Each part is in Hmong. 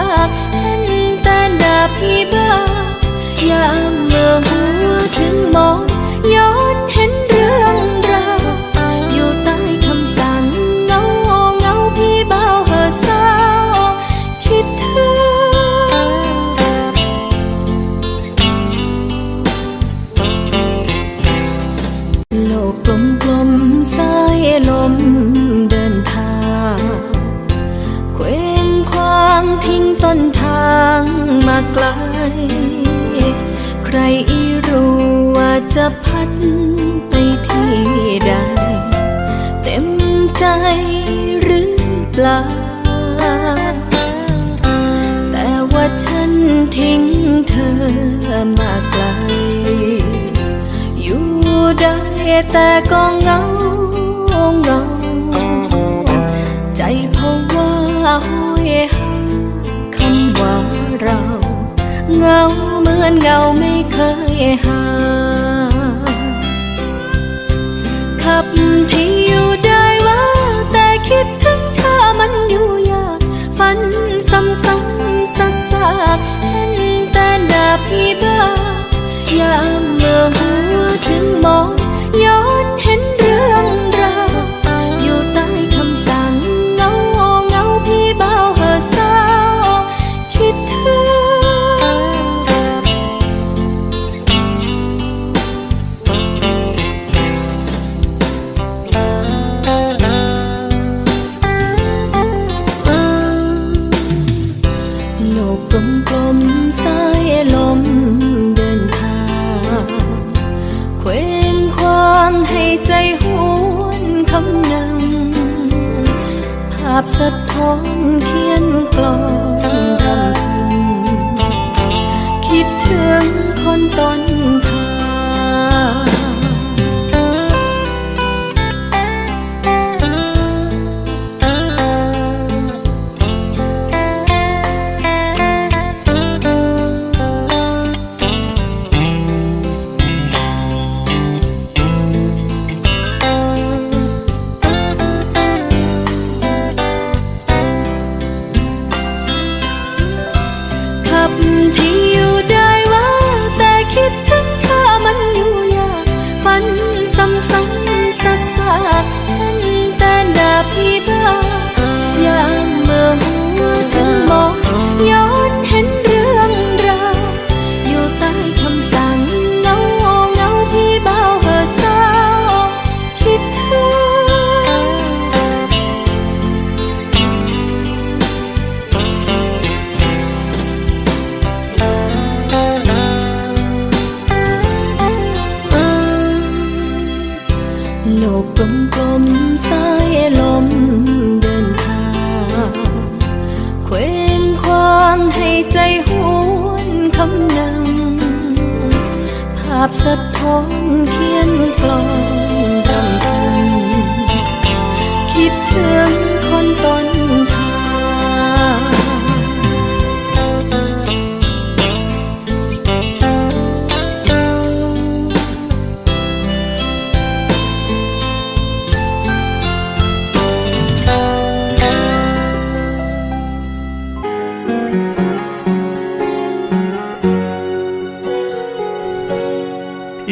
xav heev tas nram phij npaj, yam maj huv thwv mov, yog heev rwg nra, yus tais kham xaam ngaub ngaub phij npaj hawm xav khib thwb. Lub koom kloom xaiv lom dawb thas, khuees khuam theej toom thaav mas klaim, khaij ib ruam tsa phab peb thib dais, tem txais rwb plas. Tas ua tshaj theej thawj mas klaim, yus dai tas koj ngaub ngaub, txais phau vaj huv hawm kham ua rau, ngaub maj ngaub mej khawj has. Khab thib yus dai vaj tas khib thwb thaj mas yus yam fab xam xav xav heev tas nram phij npaj, yam maj huv thwv mov, yog heev rwg nra, yus tais kham xaam ngaub ngaub phij npaj hawm xav khib thwb. Lub koom kloom xaiv lom dawb thas, khuees khuam hais txais huv kham neeg, phab xav thoob khiab kloom dam, khib thwb khoom toom thas. Khab thib yus dai vaj tas khib thwb thaj mas yus yam fab xam xav xav xav heev tas nram phij npaj, yam maj huv thwv mov, yog heev rwg nra, yus tais kham xaam ngaub ngaub phij npaj hawm xav khib thwb. Lub koom kloom xaiv lom dawb thas, khuees khuam hais txais huv kham neeg, phab xav thoob khiab kloom dam, khib thwb khoom toom thas.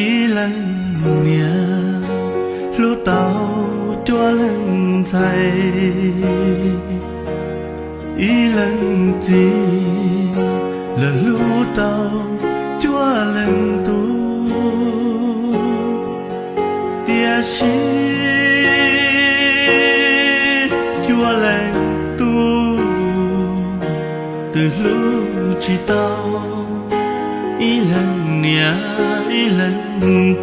Ib leeg niam hlub tau cuaj leeg ntxhais, ib leeg txiv los hlub tau cuaj leeg tub. Tiam sis cuaj leeg tub twb hlub tsis tau ib leeg niam ib leeg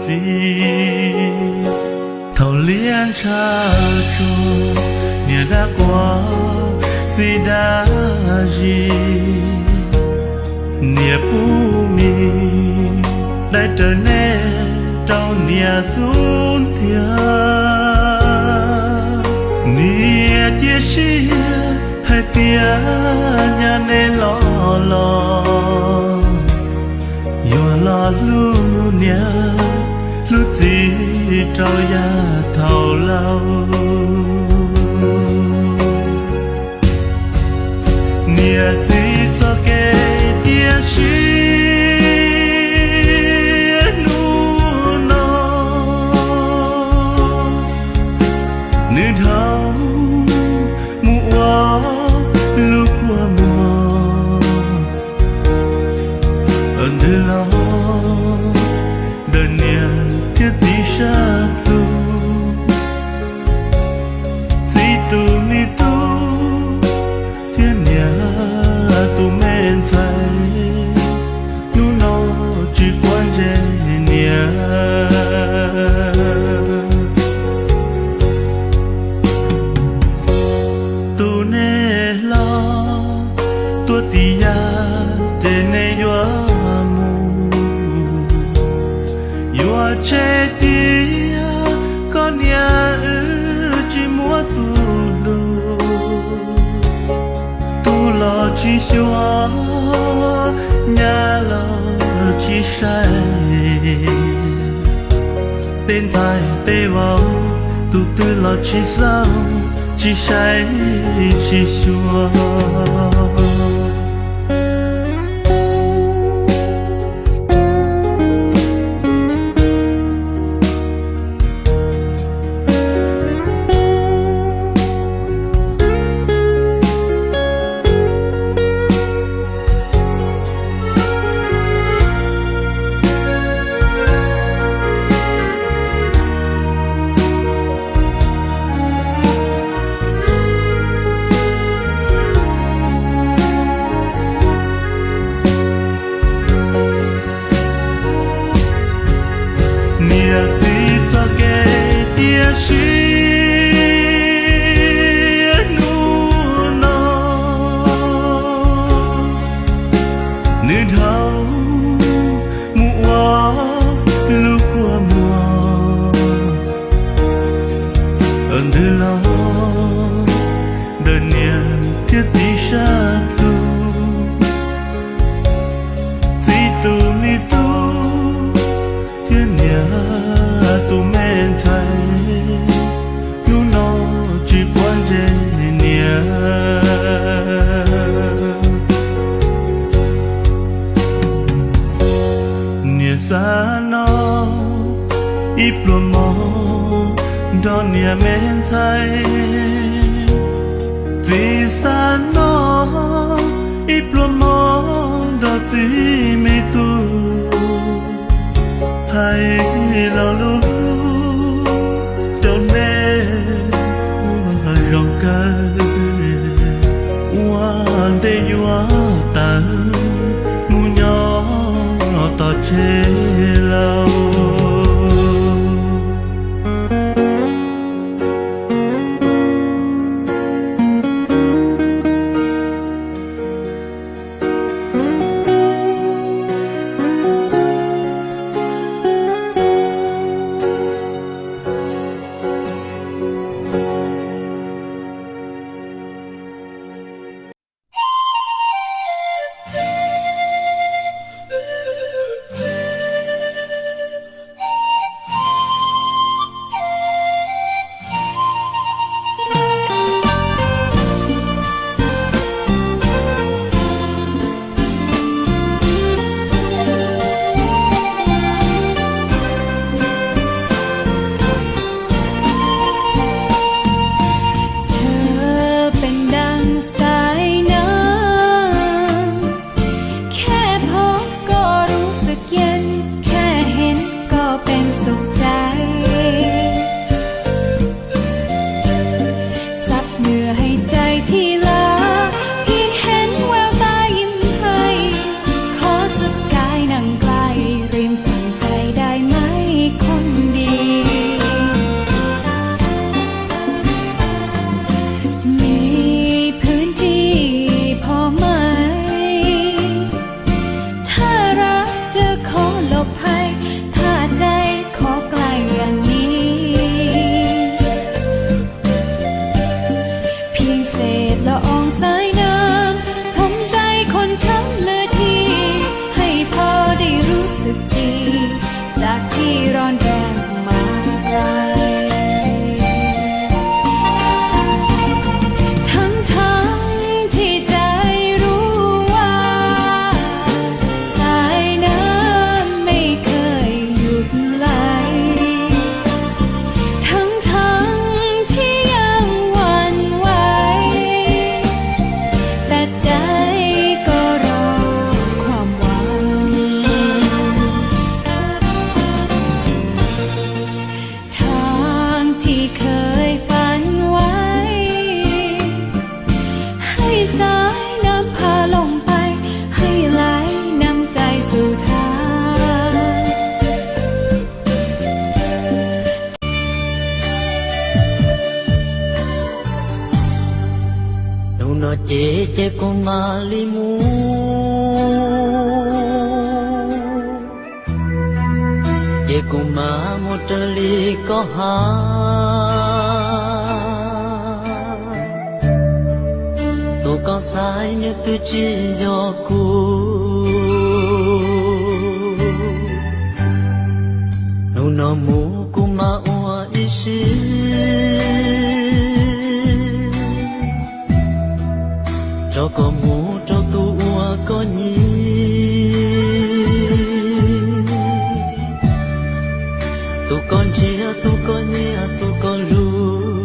txiv. Thaum liab ntshav tsuag, niam dab quas txiv dab zis, niam pub mis dai raws neb rau niam xub ntiag. Niam cia siab hais tias nyaj neb los los yuav los hlub niam hlub txiv rau yav thaum laus. Niam txiv txoj kev, tiam sis hnub no nws dhau mus ua lub kua muag ntws los ntawm niam thiab txiv sab plhu. Txiv tus me tub thiab niam tus me ntxhais, hnub no tsis quav ntsej niam. Tus neeg hlob tuaj tim yav ces nej yuav mus, yuav tseg cia koj niam wb tsis muab tus hlub. Tub los tsis xyuas, nyab los tsis saib, tej ntxhais tej vauv tus twg los tsis xauj, tsis saib, tsis xyuas. Niam txiv txoj kev, tiam sis hnub no nws dhau mus ua lub kua muag ntws los ntawm niam thiab txiv sab plhu. Txiv tus me tub thiab niam tus me ntxhais, hnub no tsis quav ntsej niam. Niam xav noj ib pluas mov nrog niam me ntxhais, txiv xav noj ib pluas mov nrog txiv me tub. Hais lo lus hlub rau nej ua zoo kawg, ua ntej yuav tawm mus nyob tom tsev lauj. Ces kuv mam li mus, ces kuv mam mus raws li koj hais. Tus koj xaiv nws twb tsis yog kuv. Hnub no mus kuv mam ua ib sim, rau koj mus rau tus uas koj nyiam, tus koj nrhiav, tus koj nyiam, tus koj hlub.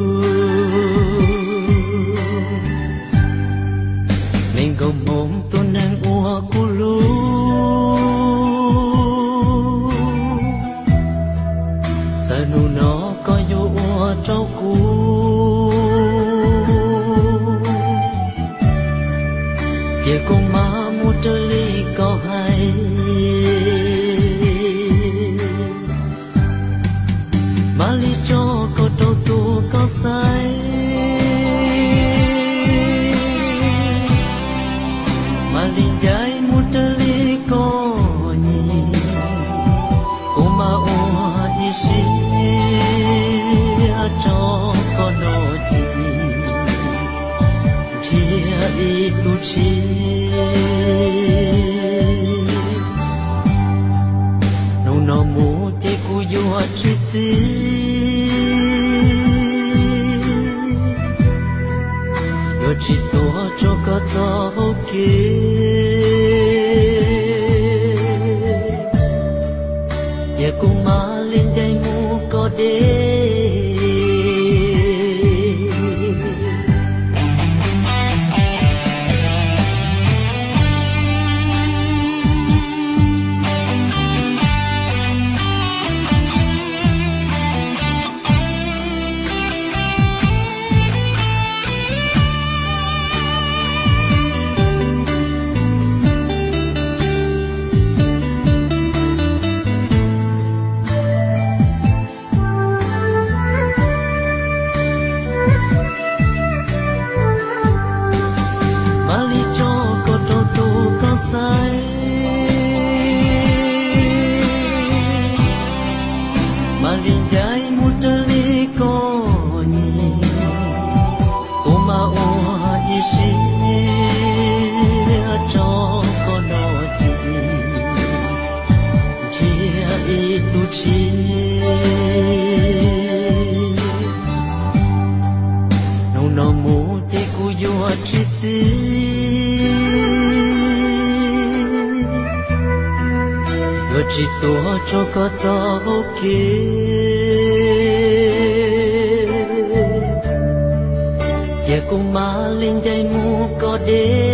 Me nkauj Hmoob tus neeg uas kuv hlub, txawm hnub no koj yuav ua rau kuv, ces kuv mam mus raws li koj hais. Mam li tso koj rau tus koj xaiv, mam li ncaim mus raws li koj nyiam. Kuv mam ua ib sim rau koj noj ci, nrhiav ib tug tshis. Hnub no mus ces kuv yuav tsis txim, yuav tsis tuav rau koj txoj hau kev, ces kuv mam li ncaim mus koj deb. Mam li tso koj rau tus koj xaiv, mam li ncaim mus raws li koj nyiam. Kuv mam ua ib sim rau koj noj ci, nrhiav ib tug tshis. Hnub no mus ces kuv yuav tsis txim, yuav tsis tuav rau koj txoj hau kev, ces kuv mam li ncaim mus koj deb.